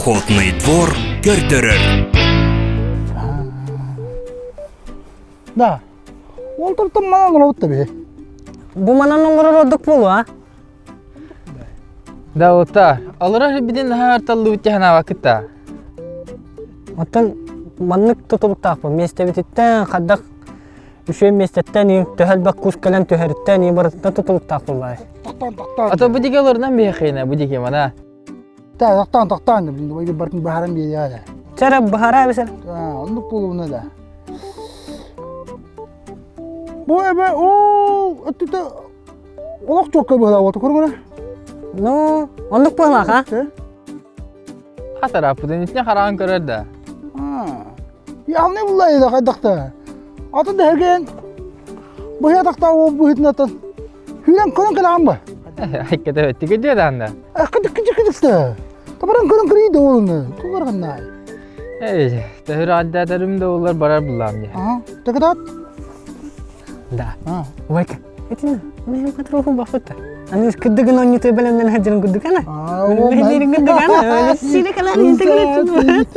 Охотный двор көрдөрөр. Да. Ол тортон манан олорбут да биһи. Бу манан оҥорор ордук буолуо, а? Да, ота. Олорор бидин наһаа арталлыбыт тиһанаабаккыт да. Оттон маннык тутулуктаахпын. Миэстэбититтэн хайдах үчүгэй миэстэттэн и төһө элбэх кус кэлэн түһэриттэн и барытыттан тутулуктаах буоллаай. Тохтоон, тохтоон. А то бу диги олорунан биһиэхиинэ, бу диги мана. Та, тохтоон, тохтоон. Блин, ойгы бартын баһаран биэриэҕэ. Чара баһара бисер. Оннук буолуна да. Бу эбэ ол өттүтэ олох чуокка быһалаа буолта көрүҥүнэ. Ну, оннук быһалаах, а? Хатараппытын итини хараан көрөр да. Явный буллайда хайдахта. Атын да herген быһа тахта ол быһытынатын. Хүрэн көрөн кэлэҕин ба? Айката өттүгэ дьэ даанда. Кыдык кыдык кыдыкта. Табаран көрөн көрүй да олуну. Тугарганнай. Эй, төһөр аддатарым да олар барар буллам дии. Ага, тагадат. Да. Вайка, итини мен патроху бафыта. Аны кыдыгын онньута бэлэмнэн хадьырын курдук ана. Мин кыдык ана. Сире калан интегрет.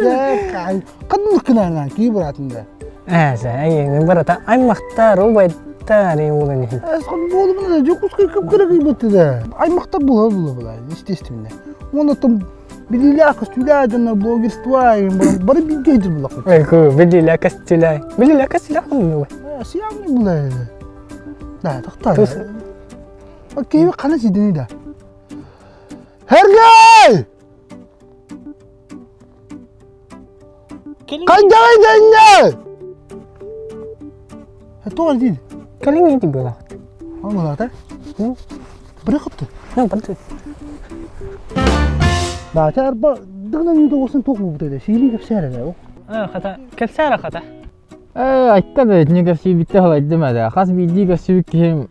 Каднык кынана ки братында. Ээ, эй, барата аймактар, убайдар улан иһин. Эсқын болумуна Дьокуускай кып-кыра кыйбытты Аймактар була була була, естественно. Оны там билилээх көстүүлээх дьоннор блогерство бары бииргэ сылдьар буоллахпыт. Ой, билилээх көстүүлээх. Билилээх көстүүлээх буолуо. Сиямный була. Да, тохтоо. Окей, хана сидени да. Hergey! Хайдаҕый дэннэ? Туох диир? Кэлиҥ ити буолаҕыт. Ол буолаата? Быры хопты. Ну, барды. Баата арба дыгынан үйде олсын туох буолбут этэ? Сиилии кэпсээр этэ. Э, хата, кэпсээр хата. Э, айтта да итини көрсүүбүттэ халайдым эдэ. Хас биирдии көрсүбүт киһим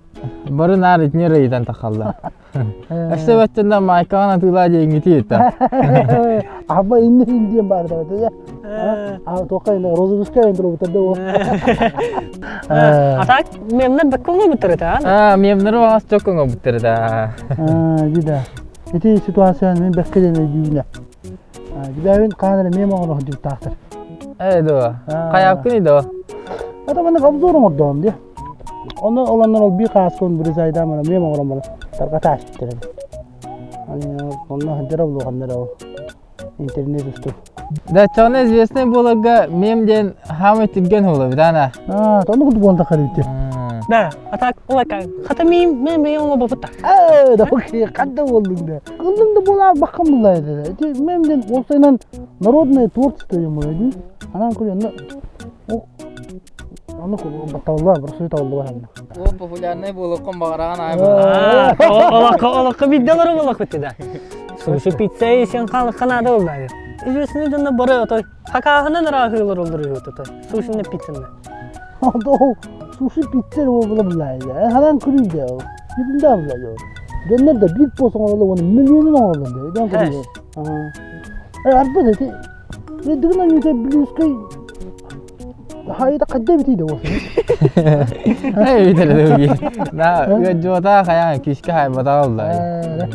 бары наар итини эрэ ыйытан тахалла. Өссө бэттэнэ маайкаҕын атыылаа диэҥҥити ыйытта. Аба инне индиен баар да да. А тоққа инде розыгрышка енді робот да ол. А так мемнер бэккоҥҥо буттарыта. А, мемнер оҕас чоккоҥҥо буттарыта. А, дida. Ити ситуацияны мен бэкке ден өйдүүнэ. Дибэбин хаанара мем оҕоро дьуттаахтар. Э, дуо. Хайааккыный дуо? Ата маннык обзор оҥордоҕум дии. Ону олоннор ол биир хааскын бырызайдаан баран мем оҥорон баран тарҕата ааспыттар эбит. Онно сылдьара улаханнар ол интернет устун. Да, чоҕуна известный буоларга мем диэн хаамай түргэн буолар битана. Аа, онно курдук буолан таххар эбит. Да, а так, олайка, хата миим, мен бэйэм оҥорбоппут Ээ, да ханна буоллуҥ да. Ыллыҥ да буолаар баххам буллаа этэ. Ити мем диэн уопсайынан народное творчество диэн буолар дии. Анаан көрү онно Ону табыллар, просто табыллыбат анна. Ол популярный буолуоххун баҕараҕын аай Олоххо олоххо биирдэ олорор буоллахпыт да. Суши пицца сен халыкка наада буолла. Известный дьонно бары отой хакааһынан ырааһыылар олорор үһү сушины пиццаны. Ол суши пицца буола буллаа. Ханан көрүйдэ ол. Бүтүндэ булла. Дьоннор да биир пост оҥороллор уонна миллионун оҥороллор да. Дьон көрүйдэ. Э арбат эти. Дыгына юта блюзкай Хайда хайда эбитий да уосун. Эй, битэр Да, ыадьуота хайаан күүскэ хайбатаҕа уллай.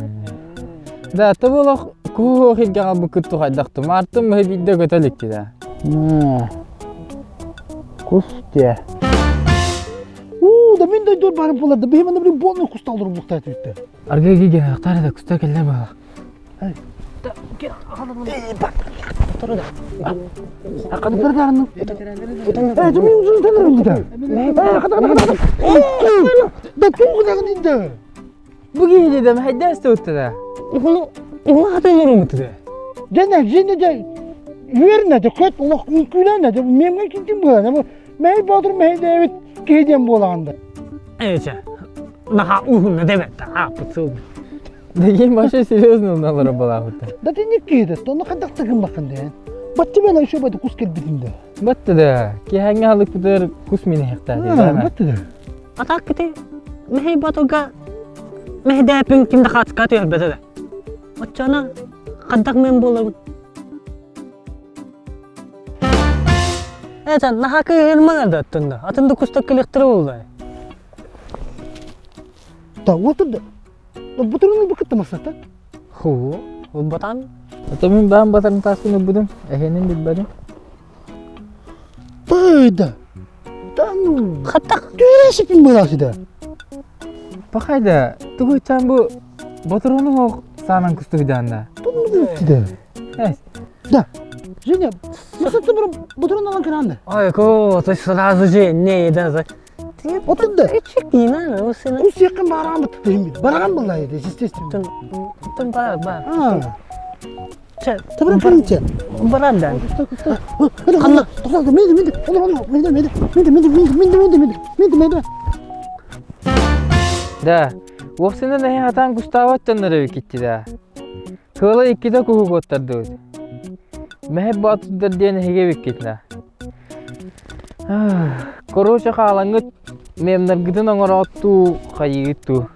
Да, тоболох куһуох илгэҕэ буккутту хайдахту. Мартын быһы биирдэ көтө иликки да. Кус те. Уу, да мин дойдур барып булар да бихим аны бир кусталдыр бухта этибитте. Арга гиген ахтар да куста келле бала. Бу киһи дедем хайда өстөттө Уһуну уһуну хатылар умутуде. Жена, жена, үөрнэ, көт олох үҥкүүлээнэ, мемҥэ киирдим буолан, мэй боотур мэйдээбит киһи диэн буолаҕын да. Эче, наха уһунна дебетте, ааппыт сыл. Дегин вообще серьезно уналары балаабыта. Да ты не киһи да, ону хайдах да гыммаккын да. Бачча бэла еще бады кус кэлбитин да. Батты да, киһэҥҥэ халыкпытыгар кус мини хехтаати. Батты да. А так ты мэһэй батуга мэһдээпин ким да хаацка түһэрбэтэ да. Оччоно хаддах мен буолабын. Это наха кыһырмаҥа да аттында. Атын да кустак кэлиэхтэрэ буолла. Да, вот да. Бутурун букытта масата. Ху, ылбатан. Ото мин баан батарын тааспын ылбытым, эһэнин билбэтим. Пыйда. Да ну. Хатак. Түөсипин быраасыда. Пахайда, тугу иччан бу ботуруону хоох саанан кустугудаанна. Туннугуттида. Да. Женя, насыты бұрын ботурун алан кыраанды. Ой, ко, то сразу же не да. Отун да. Чекина, ну сына. Кус якын бараган бит дейм. Бараган булай, естественно. Тун бар, бар. А. Чэ, Табыран кырынча. баран да. Канна, токтоо, менде, менде, олор, олор, менде, менде, менде, менде, менде, менде, менде, менде, менде, менде. Да, уопсайынан эһэ хатаан кустаабат дьоннор эбиккитти да. Кыала иккитэ куһу куоттардыбыт. Мэһэй боотурдар диэн эһиги эбиккит да. Короче хаалаҥҥыт мемнаргытын оҥороот дуу, хайыыгыт дуу.